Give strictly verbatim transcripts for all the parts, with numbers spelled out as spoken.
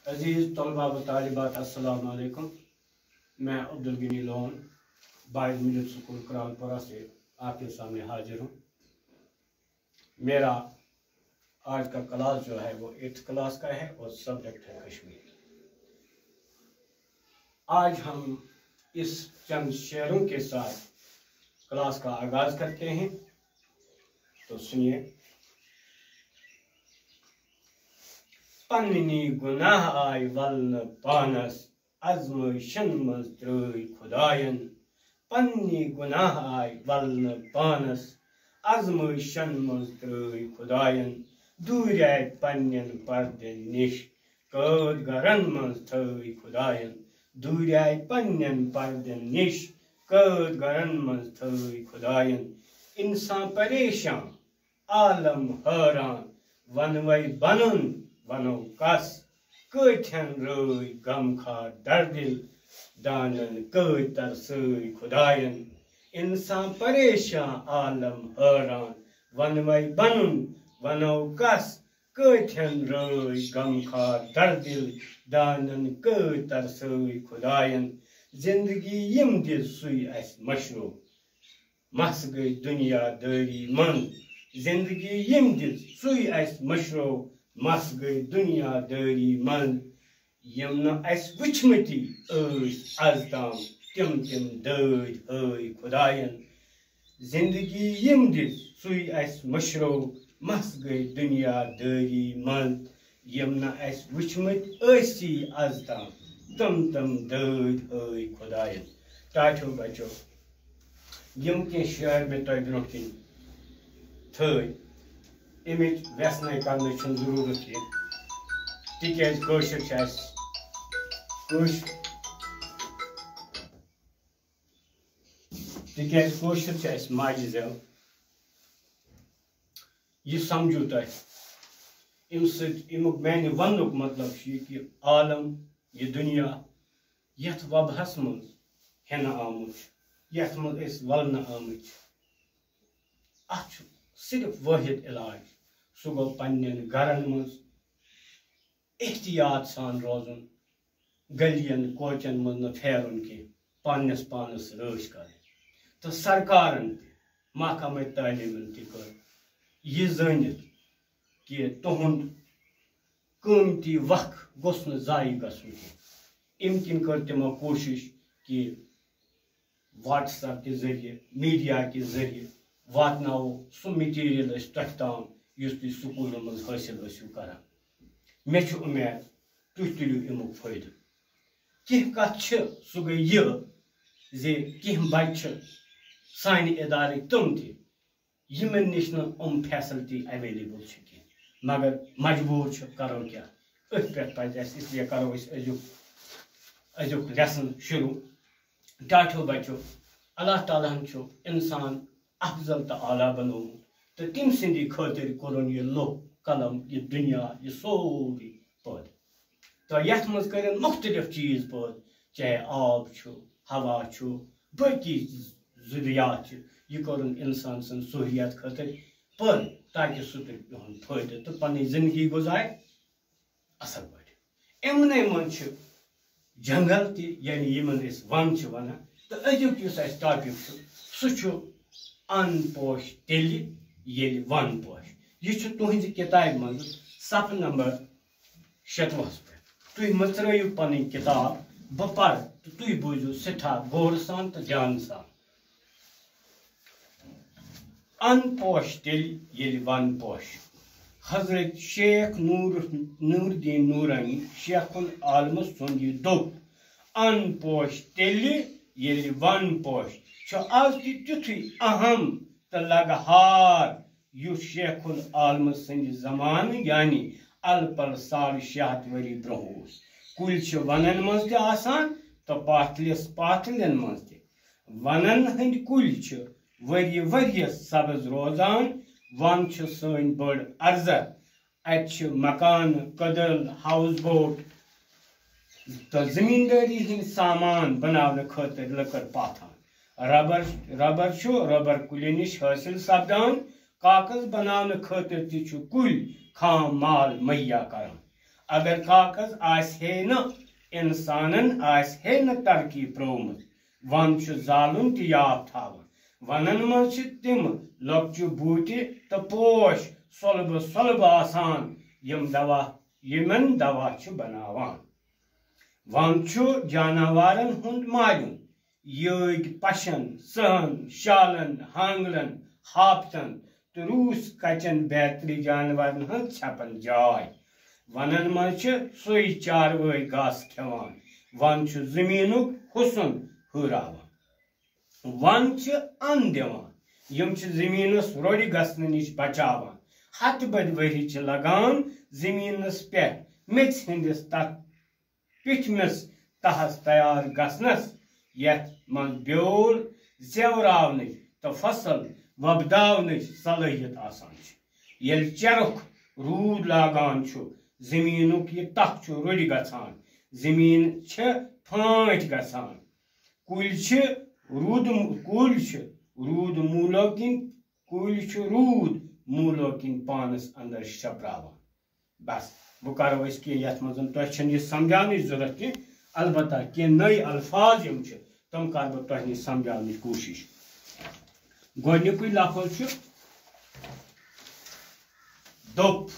عزیز طلباء و طالبات، السلام علیکم۔ میں عبدالغنی لون، بائز مڈل اسکول کرالپورہ سے آپ کے سامنے حاضر ہوں۔ میرا آج کا کلاس جو ہے، وہ ایٹتھ کلاس کا ہے اور سبجیکٹ ہے کشمیری۔ آج ہم اس چند شعروں کے ساتھ کلاس کا آغاز کرتے ہیں، تو سنیے۔ پننی گناہ آئے ولنہٕ پانس، آزمٲیشن منٛز ترٛٲوۍ خداین۔ پننی گناہ آئے ولنہٕ پانس، آزمٲیشن منٛز ترٛٲوۍ خداین۔ دوٗرۍ آیہِ پننٮ۪ن پردن نِش، قٲد گرن منٛز تھٲوۍ خداین۔ دوٗرۍ آیہِ پننٮ۪ن پردن نِش، قٲد گرن منٛز تھٲوۍ خداین۔ انسان پریشان، عالم حٲران، ونوے بنُن ونو کس۔ کٲتھٮ۪ن رٲوۍ غمخار دردِل، دانن کٲتۍ ترسٲوۍ خداین۔ انسان پریشان، عالم حٲران، ونوے بنُن ونو کس۔ کٲتھٮ۪ن رٲوۍ غمخار دردِل، دانن کٲتۍ ترسٲوۍ خداین۔ زندگی یِم دِژ سُے اسہِ مشرو، مس گٔے دُنیا دٲری منٛز۔ زندگی یِم دِژ سُے اسہِ مشرو، مس گٔے دُنیا دٲری منٛز۔ یِم نہٕ اسہِ وٕچھمٕتی ٲسۍ از تام، تِم تِم دٲدۍ ہٲوۍ خداین۔ زندگی یِم دِژ سُے اسہِ مشرو، مس گٔے دُنیا دٲری منٛز۔ یِم نہٕ اسہِ وٕچھمٕتۍ ٲسی از تام، تِم تِم دٲدۍ ہٲوۍ خداین۔ ٹاٹھیو بچو، یِم کینٛہہ شعر مےٚ تۄہہِ برونٛہہ کِنۍ تھٲے، اَمِچ وٮ۪ژھنَے کرنٕچ چھَنہٕ ضروٗرت کینٛہہ، تِکیٛازِ کٲشُر چھُ اَسہِ، کٲش-، تِکیٛازِ کٲشُر چھُ اَسہِ ماجہِ زٮ۪و۔ یہِ سمجھو تۄہہِ، اَمہِ سۭتۍ، اَمیُک میانہِ وننُک مطلب چھُ یہِ کہِ عالم، یہِ دُنیا، یَتھ وبہَس منٛز ہٮ۪نہٕ آمُت چھُ، یَتھ منٛز أسۍ ولنہٕ آمٕتۍ چھِ، اَتھ چھُ صرف وٲحد علاج، سُہ گوٚو پننٮ۪ن گرن منٛز احتیاط سان روزُن، گلین کوچن منٛز نہٕ پھیرُن کینٛہہ، پننِس پانس رٲچھ کرٕنۍ۔ تہٕ سرکارن تہِ، محکمہٕ تعلیٖمن تہِ کٔر یہِ زٲنِتھ کہِ تُہُنٛد قۭمتی وق گوٚژھ نہٕ ضایع گژھُن کینٛہہ۔ اَمہِ کِنۍ کٔر تِمو کوٗشِش کہِ WhatsApp کہِ ذٔریعہٕ، میٖڈیا کہِ ذٔریعہٕ واتناوو سُہ material أسۍ تۄہہِ تام، یُس تُہۍ سکوٗلن منٛز حٲصِل ٲسِو کران۔ مےٚ چھُ اُمید تُہۍ تُلِو اَمیُک فٲیدٕ۔ کینٛہہ کتھ چھِ، سُہ گٔے یہِ زِ کینٛہہ بچہٕ چھِ سانہِ ادارٕکۍ تِم تہِ، یِمن نِش نہٕ یِم facility available چھِ کینٛہہ، مگر مجبوٗر چھِ، کرو کیٛاہ؟ أتھۍ پٮ۪ٹھ پزِ اَسہِ، اس لیے کرو أسۍ أزیُک، أزیُک lesson شروٗع۔ ٹاٹھیو بچو، اللہ تعالیٰ ہن چھُ انسان افضل تہٕ اعلیٰ بنوومُت، تہٕ تٔمۍ سٕنٛدی خٲطرٕ کوٚرُن یہِ لوہ قلم، یہِ دُنیا، یہِ سورُے پٲدٕ۔ تہٕ یَتھ منٛز کٔرِن مُختٔلِف چیٖز پٲدٕ، چاہے آب چھُ، ہوا چھُ، باقی ضروٗریات چھِ، یہِ کوٚرُن اِنسان سٕنٛز سہوٗلیت خٲطرٕ پٲدٕ، تاکہِ سُہ تُلہِ تِہُنٛد فٲیدٕ تہٕ پنٕنۍ زِندگی گُزارِ اَصٕل پٲٹھۍ۔ یِمنٕے منٛز چھِ جنگل تہِ، یعنی یِمن أسۍ وَن چھِ وَنان، تہٕ أزیُک یُس اَسہِ topic چھُ، سُہ چھُ اَن پوش تیٚلہِ، ییٚلہِ وَن پوش۔ یہِ چھُ تُہٕنٛزِ کِتابہِ منٛز صفہٕ نمبر شتوُہس پٮ۪ٹھ۔ تُہۍ مٔژرٲیِو پنٕنۍ کِتاب، بہٕ پرٕ تہٕ تُہۍ بوٗزِو سٮ۪ٹھاہ غورٕ سان تہٕ دیانہٕ سان۔ اَن پوش تیٚلہِ ییٚلہِ وَن پوش۔ حضرت شیخ نور، نور الدین نورانی شیخ العالمہٕ سُنٛد یہِ دوٚپ، اَن پوش تیٚلہِ ییٚلہِ وَن پوش چھُ آز تہِ تیُتھُے اہم تہٕ لگہٕ ہار یُس شیخ العالمہٕ سٕنٛدِ زمانہٕ، یعنی الہٕ پلہٕ ساڑ شےٚ ہتھ ؤری برٛونٛہہ اوس۔ کُلۍ چھِ وَنَن منٛز تہِ آسان تہٕ پاتھلِس پاتھلٮ۪ن منٛز تہِ۔ وَنَن ہٕنٛدۍ کُلۍ چھِ ؤریہِ ؤریَس سبز روزان۔ وَن چھِ سٲنۍ بٔڑ ارزتھ۔ اَتہِ چھِ مکانہٕ، کٔدٕل، house boat تہٕ زٔمیٖندٲری ہٕنٛدۍ سامان بناونہٕ خٲطرٕ لٔکٕر پاتھان۔ ربر، ربر چھُ ربر کُلٮ۪ن نِش حٲصِل سپدان۔ کاغذ بناونہٕ خٲطرٕ تہِ چھُ کُلۍ خام مال مہیا کران۔ اگر کاغذ آسہِ ہے نہٕ، انسانن آسہِ ہے نہٕ ترقی پرٛٲومٕژ۔ ون چھُ زالُن تہِ یاپھ تھاوان۔ ونن منٛز چھِ تِم لۄکچہِ بوٗٹہِ تہٕ پوش سۄلبہٕ سۄلبہٕ آسان، یِم دوا، یِمن دوا چھِ بناوان۔ ون چھُ جاناوارن ہُنٛد مالیُن، یٲگۍ پشن، سٕہن، شالن، ہانگلن، ہاپتن تہٕ روٗس کچن بیترِ جانورن ہٕنٛز ژھٮ۪پن جاے۔ ونن منٛز چھِ سُے چاروٲے گاسہٕ کھٮ۪وان۔ ون چھُ زٔمیٖنُک حُسن ہُراوان۔ ون چھِ اَن دِوان۔ یِم چھِ زٔمیٖنَس روٚڑِ گژھنہٕ نِش بچاوان۔ ہَتہٕ بٔدۍ ؤری چھِ لگان زٔمیٖنَس پٮ۪ٹھ میٚژِ ہٕنٛدِس تَتھ پیٚٹھمِس تَہَس تیار گژھنَس، یَتھ منٛز بیول زیوراونٕچ تہٕ فصل وۄپداونٕچ صلٲحیت آسان چھِ۔ ییٚلہِ چرٕکھ روٗد لاگان چھُ، زٔمیٖنُک یہِ تَہہ چھُ روٚڑِ گژھان، زٔمیٖن چھِ پھٲٹۍ گژھان۔ کُلۍ چھِ روٗد، کُلۍ چھِ روٗد موٗلو کِنۍ، کُلۍ چھِ روٗد موٗلو کِنۍ پانَس اندر شپراوان۔ بس، وۄنۍ کرو أسۍ کینٛہہ یَتھ منٛز تۄہہِ چھَنہٕ یہِ سمجھاونٕچ ضروٗرت کینٛہہ، البتہ کینٛہہ نٔے الفاظ یِم چھِ، تِم کرٕ بہٕ تۄہہِ نِش سمجھاونٕچ کوٗشِش۔ گۄڈٕنیُکُے لفظ چھُ دوٚپ۔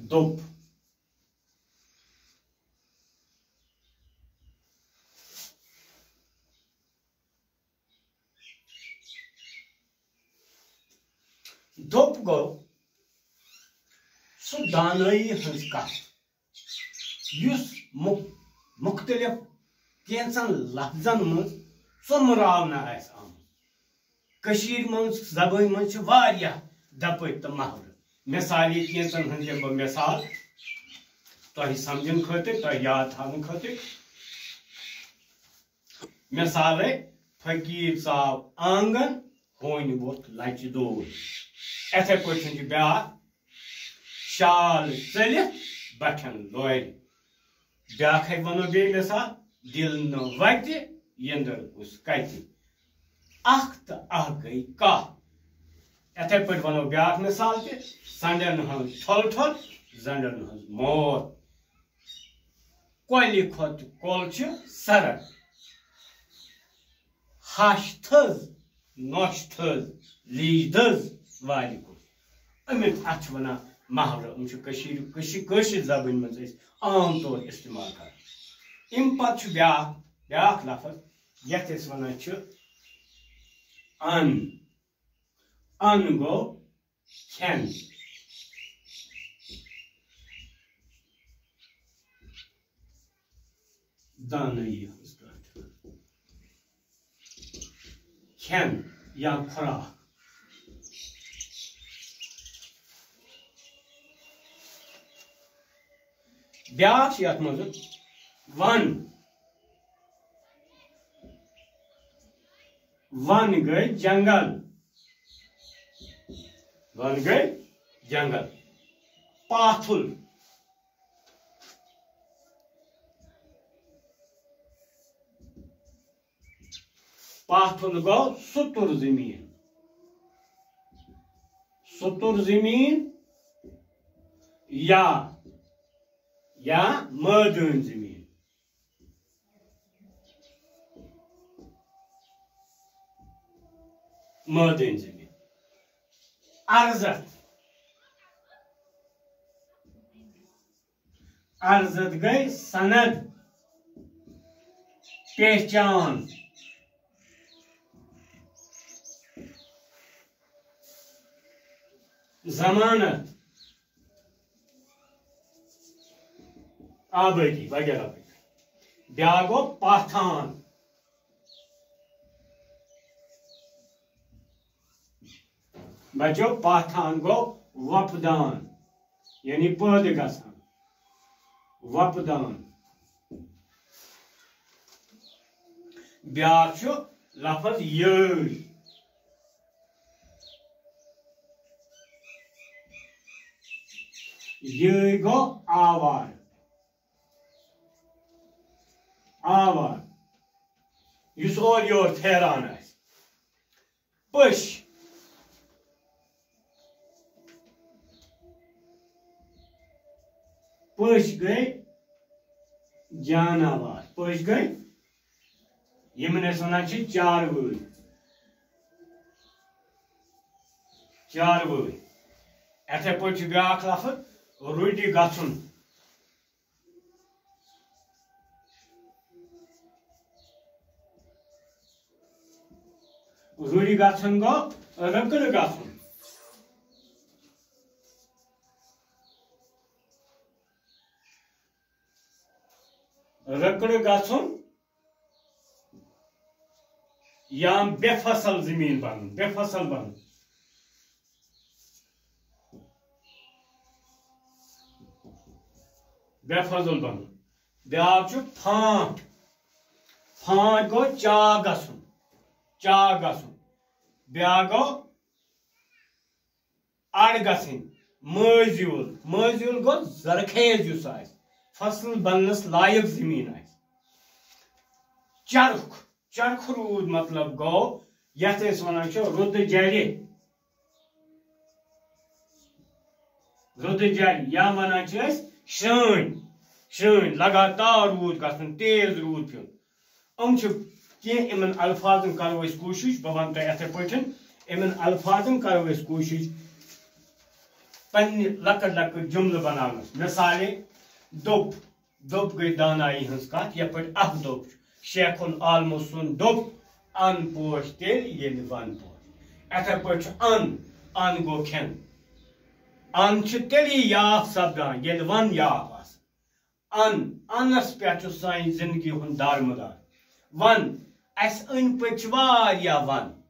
دوٚپ۔ دوٚپ گوٚو سُہ دانٲیی ہٕنٛز کتھ، یُس مُ-، مُختٔلِف کینٛژن لفظن منٛز ژۄمراونہٕ آسہِ آمُت۔ کٔشیٖرِ منٛز، زبٲنۍ منٛز چھِ واریاہ دَپٲرۍ تہٕ محاورٕ۔ مثالے کینٛژن ہٕنٛز دِمہٕ بہٕ مثال، تۄہہِ سمجھنہٕ خٲطرٕ، تۄہہِ یاد تھاونہٕ خٲطرٕ۔ مثالے، فقیٖر ژاو آنگن، ہونۍ ووٚتھ لچہِ دود۔ یِتھے پٲٹھۍ چھُ بیٛاکھ، شال ژٔلِتھ بٹھٮ۪ن لورِ۔ بیٛاکھ ہیٚکہِ ونو بیٚیہِ مثال، دِل نہٕ وتہِ، یٔنٛدٕر کُس کتہِ۔ اکھ تہٕ اکھ گٔے کاہ۔ یِتھے پٲٹھۍ ونو بیٛاکھ مثال تہِ، سنڈن ہٕنٛز ٹھۄل ٹھۄل، زنڈن ہٕنٛز موت۔ کۄلہِ کھۄتہٕ کۄل چھِ سرد۔ ہش تھٔز، نۄش تھٔز، لیج دٔز، والہِ کُس۔ أمِس، اَتھ چھِ وَنان محاورٕ۔ یِم چھِ کٔشیٖرِ، کٔشی-، کٲشِر زبٲنۍ منٛز أسۍ عام طور استعمال کران۔ اَمہِ پتہٕ چھُ بیٛاکھ، بیٛاکھ لفظ، یَتھ أسۍ وَنان چھِ اَن۔ اَن گوٚو کھٮ۪ن۔ دانٲیی ہٕنٛز کتھ۔ کھٮ۪ن یا خوراک۔ بیٛاکھ چھِ یَتھ منٛز ون۔ ون گٔے جنگل۔ ون گٔے جنگل۔ پاتھُل۔ پاتھُل گوٚو سُتُر زٔمیٖن۔ سُتُر زٔمیٖن یا، یا مٲدٲنۍ زٔمیٖن۔ مٲدٲنۍ زٔمیٖن۔ عرضت۔ عرضت گٔے سند، پہچان۔ ضمانت، آبٲدی وغیرہ وغیرہ۔ بیٛاکھ گوٚو پاتھان۔ بچو، پاتھان گوٚو وۄپدان، یعنی پٲدٕ گژھان، وۄپدان۔ بیٛاکھ چھُ لفظ یٲرۍ۔ یٲرۍ گوٚو آوار۔ آوار، یُس اورٕ یور پھیران آسہِ۔ پٔش۔ پٔژھۍ گٔے جاناوار، پٔژھۍ گٔے، یِمن أسۍ وَنان چھِ چاروٲے۔ چاروٲے۔ یِتھے پٲٹھۍ چھُ بیٛاکھ لفظ، رُڈِ گژھُن۔ رُڈِ گژھُن گوٚو رٕکٕر گژھُن۔ رٕکٕر گژھُن یا بے فصل زٔمیٖن بَنُن، بے فصل بَنُن۔ بے فضل بنُن۔ بیٛاکھ چھُ پھانٛٹ۔ پھانٛٹ گوٚو چاک گژھُن۔ چاک گژھُن۔ بیٛاکھ گوٚو اَڑ گژھٕنۍ۔ مٲزیُل۔ مٲزیُل گوٚو زرخیز یُس آسہِ۔ فصل بننس لایق زٔمیٖن آسہِ۔ چرخ۔ چرخ روٗد مطلب گوٚو یَتھ أسۍ وَنان چھِ رُدٕ جرِ۔ رُدٕ جرِ یا وَنان چھِ أسۍ شرٛٲنۍ۔ شرٛٲنۍ، لگاتار روٗد گژھُن، تیز روٗد پیوٚن۔ یِم چھِ کینٛہہ، یِمن الفاظن کرو أسۍ کوٗشِش، بہٕ وَنہٕ تۄہہِ یِتھے پٲٹھۍ، یِمن الفاظن کرو أسۍ کوٗشِش پننہِ لۄکٕٹۍ لۄکٕٹۍ جملہٕ بناونس۔ مثالے، دوٚپ۔ دوٚپ گٔے دانایی ہٕنٛز کتھ، یتھ پٲٹھۍ اکھ دوٚپ چھُ۔ شیخ العالمہٕ سُنٛد دوٚپ، ان پوش تیٚلہِ ییٚلہِ ون پوش۔ یِتھے پٲٹھۍ چھُ ان، ان گوٚو کھٮ۪ن۔ ان چھُ تیٚلی یاف سپدان، ییٚلہِ ون یاف آسن۔ ان، انس پٮ۪ٹھ چھُ سانہِ زندگی ہُنٛد دارمدار۔ ون، اسہِ أنٛدۍ پٔکۍ چھِ واریاہ ون۔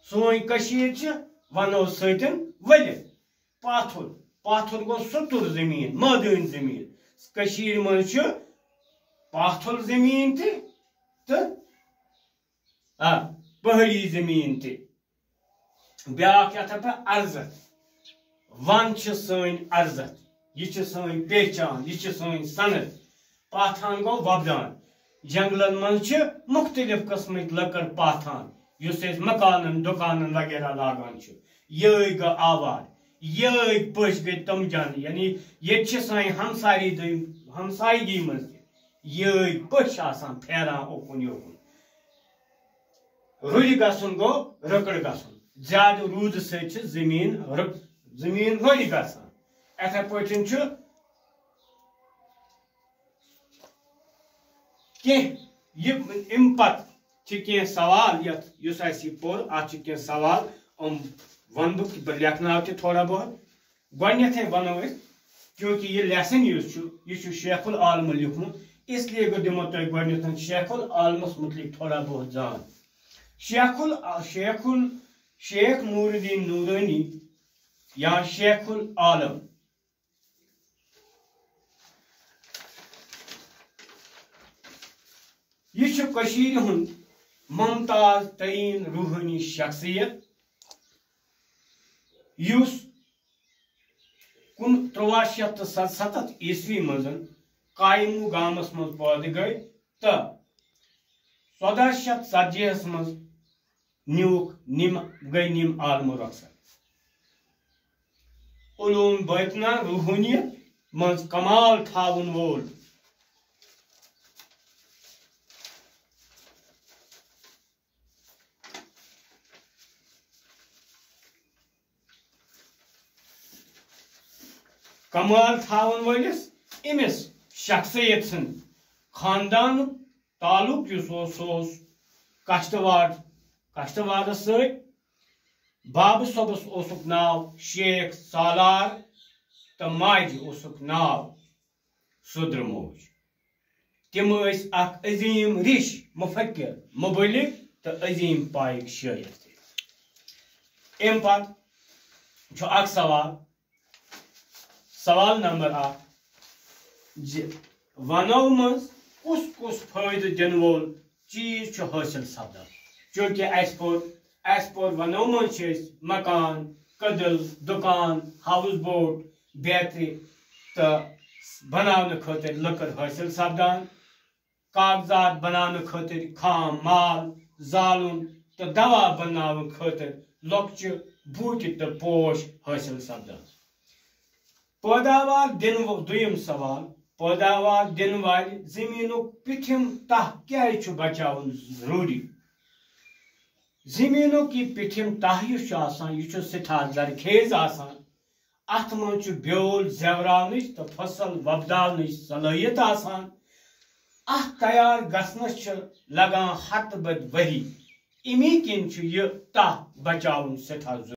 سٲنۍ کٔشیٖر چھِ ونو سۭتۍ ؤلِتھ۔ پاتھُر۔ پاتھُر گوٚو سُتُر زٔمیٖن، مٲدٲنۍ زٔمیٖن۔ کٔشیٖرِ منٛز چھُ پاتھُر زٔمیٖن تہِ تہٕ، آ، پہٲڑی زٔمیٖن تہِ۔ بیٛاکھ یَتھ ہسا ارزتھ۔ وَن چھِ سٲنۍ ارزتھ، یہِ چھِ سٲنۍ پہچان، یہِ چھِ سٲنۍ سند۔ پاتھان گوٚو وۄپدان۔ جنگلن منٛز چھِ مُختٔلِف قٕسمٕکۍ لٔکٕر پاتھان، یُس أسۍ مکانن، دُکانن وغیرہ لاگان چھِ۔ یٲگۍ گٔے آوار، یٲگۍ پٔژھۍ گٔے تِم جانہٕ، یعنی ییٚتہِ چھِ سانہِ ہمسایہِ دٔے-، ہمسایگی منٛز تہِ یٲگۍ پٔژھۍ آسان پھیران اوکُن یوکُن۔ رُرِ گژھُن گوٚو رٕکٕر گژھُن۔ زیادٕ روٗدٕ سۭتۍ چھِ زٔمیٖن رٕک-، زٔمیٖن رُرِ گژھان۔ یِتھے پٲٹھۍ چھُ کینٛہہ یہِ، اَمہِ پتہٕ چھِ کینٛہہ سوال یَتھ، یُس اَسہِ یہِ پوٚر، اَتھ چھِ کینٛہہ سوال، یِم وَنہٕ بہٕ، بہٕ لیکھناوٕ تہِ تھوڑا بہت۔ گۄڈٕنیتھٕے وَنو أسۍ، کیونکہ یہِ lesson یُس چھُ، یہِ چھُ شیخ العالمہٕ لیوٗکھمُت، اس لیے گوٚو دِمو تۄہہِ گۄڈٕنیتھ شیخ العالمس مُتعلِق تھوڑا بہت زان۔ شیخ ال-، شیخ ال-، شیخ نور الدین نورانی یا شیخ العالم، یہِ چھُ کٔشیٖرِ ہُنٛد ممتاز تریٖن روحٲنی شخصیت، یُس کُن-، تُرٛواہ شیٚتھ تہٕ ستستھ عیسوی منٛز قایمو گامس منٛز پٲدٕ گٔے تہٕ ژۄداہ شیٚتھ ژتجی ہس منٛز نیوٗکھ نیم، گٔے نیم عالمہٕ رۄخصت۔ علوم باطنہ روحانیت منٛز کمال تھاون وول کمال تھاون وٲلِس أمِس شخصیت سٕنٛد خاندانُک تعلق یُس اوس، سُہ اوس کشتوار، کشتوارس سۭتۍ۔ بابہٕ صٲبس اوسُکھ ناو شیخ سالار تہٕ ماجہِ اوسُکھ ناو سُدرٕ موج۔ تِم ٲسۍ اکھ عظیٖم ریٖش، مُفکر، مُبلِغ تہٕ عظیٖم پایِک شٲعر تہِ۔ اَمہِ پتہٕ چھُ اکھ سوال، سوال نمبر اکھ، زِ وَنو منٛز کُس کُس فٲیدٕ دِنہٕ وول چیٖز چھُ حٲصِل سپدان؟ چوٗنٛکہِ اَسہِ پوٚر، اَسہِ پوٚر وَنو منٛز چھِ أسۍ مکان، کٔدٕل، دُکان، ہاوُس بوٹ، بیترِ تہٕ بناونہٕ خٲطرٕ لٔکٕر حٲصِل سپدان، کاغذات بناونہٕ خٲطرٕ خام مال زالُن تہٕ دوا بناونہٕ خٲطرٕ لۄکچہِ بوٗٹہِ تہٕ پوش حٲصِل سپدان۔ پٲداوار دِنہٕ وو-، دوٚیِم سوال، پٲداوار دِنہٕ والہِ زٔمیٖنُک پِٹھِم تاہ کیٛازِ چھُ بچاوُن ضروٗری؟ زٔمیٖنُک یہِ پِٹھِم تاہ یُس چھُ آسان، یہِ چھُ سٮ۪ٹھاہ زرخیز آسان۔ اَتھ منٛز چھُ بیول زٮ۪وراونٕچ تہٕ فصل وۄپداونٕچ صلٲحیت آسان۔ اَتھ تیار گژھنَس چھِ لگان ہَتہٕ بٔدۍ ؤری۔ اَمی کِنۍ چھُ یہِ تاہ بچاوُن سٮ۪ٹھاہ ضروٗری۔